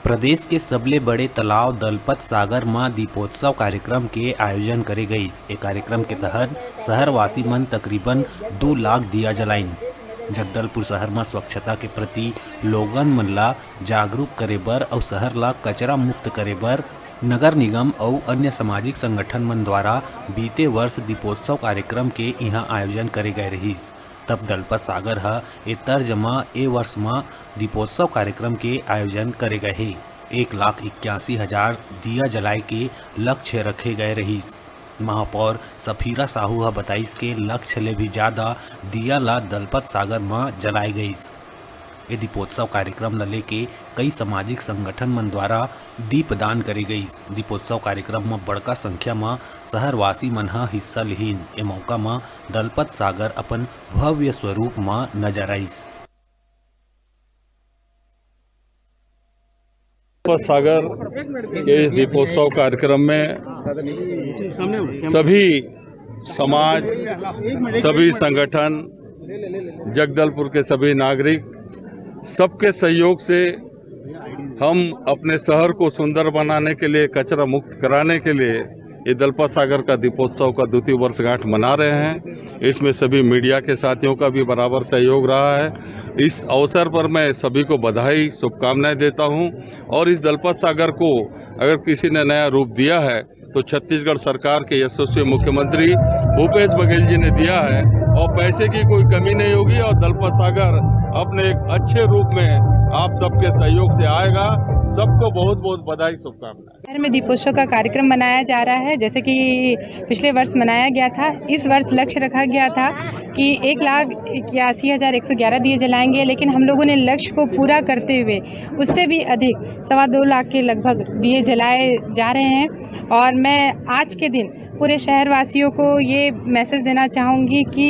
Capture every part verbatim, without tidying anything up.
प्रदेश के सबले बड़े तालाब दलपत सागर म दीपोत्सव कार्यक्रम के आयोजन करे गइस। ए कार्यक्रम के तहत शहरवासी मन तकरीबन दू लाख दिया जलाइन। जगदलपुर शहर म स्वच्छता के प्रति लोगन मन ला जागरूक करे बर अउ शहर ला कचरा मुक्त करे बर नगर निगम अउ अन्य सामाजिक संगठन मन द्वारा बीते वर्ष दीपोत्सव कार्यक्रम के इहां आयोजन करे गए रहिस। तब दलपत सागर ह ए तर्ज म ए वर्ष म दीपोत्सव कार्यक्रम के आयोजन करे गए हे। एक लाख इक्यासी हजार दिया जलाए के लक्ष्य रखे गए रहिस। महापौर सफीरा साहू ह बताइस के लक्ष्य ले भी ज्यादा दिया ला दलपत सागर म जलाए गइस। ए दीपोत्सव कार्यक्रम ल लेके कई सामाजिक संगठन मन द्वारा दीपदान करे गइस। दीपोत्सव कार्यक्रम म बड़का संख्या म शहरवासी मन ह हिस्सा लिहिन। ए मौका म दलपत सागर अपन भव्य स्वरूप म नजर आइस। दलपत सागर के इस दीपोत्सव कार्यक्रम में सभी समाज, सभी संगठन, जगदलपुर के सभी नागरिक, सबके सहयोग से हम अपने शहर को सुंदर बनाने के लिए, कचरा मुक्त कराने के लिए ये दलपत सागर का दीपोत्सव का द्वितीय वर्षगांठ मना रहे हैं। इसमें सभी मीडिया के साथियों का भी बराबर सहयोग रहा है। इस अवसर पर मैं सभी को बधाई, शुभकामनाएं देता हूं। और इस दलपत सागर को अगर किसी ने नया रूप दिया है तो छत्तीसगढ़ सरकार के यशस्वी मुख्यमंत्री भूपेश बघेल जी ने दिया है और पैसे की कोई कमी नहीं होगी और दलपत सागर अपने एक अच्छे रूप में आप सबके सहयोग से आएगा। सबको बहुत बहुत बधाई, शुभकामनाएं। शहर में दीपोत्सव का कार्यक्रम मनाया जा रहा है। जैसे कि पिछले वर्ष मनाया गया था, इस वर्ष लक्ष्य रखा गया था कि एक लाख इक्यासी हजार एक सौ ग्यारह दिए जलाएंगे, लेकिन हम लोगों ने लक्ष्य को पूरा करते हुए उससे भी अधिक, सवा दो लाख के लगभग दिए जलाए जा रहे हैं। और मैं आज के दिन पूरे शहरवासियों को ये मैसेज देना चाहूँगी कि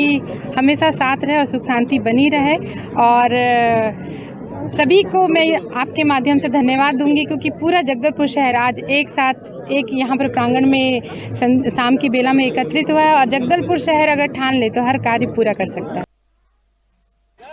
हमेशा साथ रहे और सुख शांति बनी रहे। और सभी को मैं आपके माध्यम से धन्यवाद दूंगी, क्योंकि पूरा जगदलपुर शहर आज एक साथ एक यहाँ पर प्रांगण में सं-, शाम की बेला में एकत्रित हुआ है और जगदलपुर शहर अगर ठान ले तो हर कार्य पूरा कर सकता है।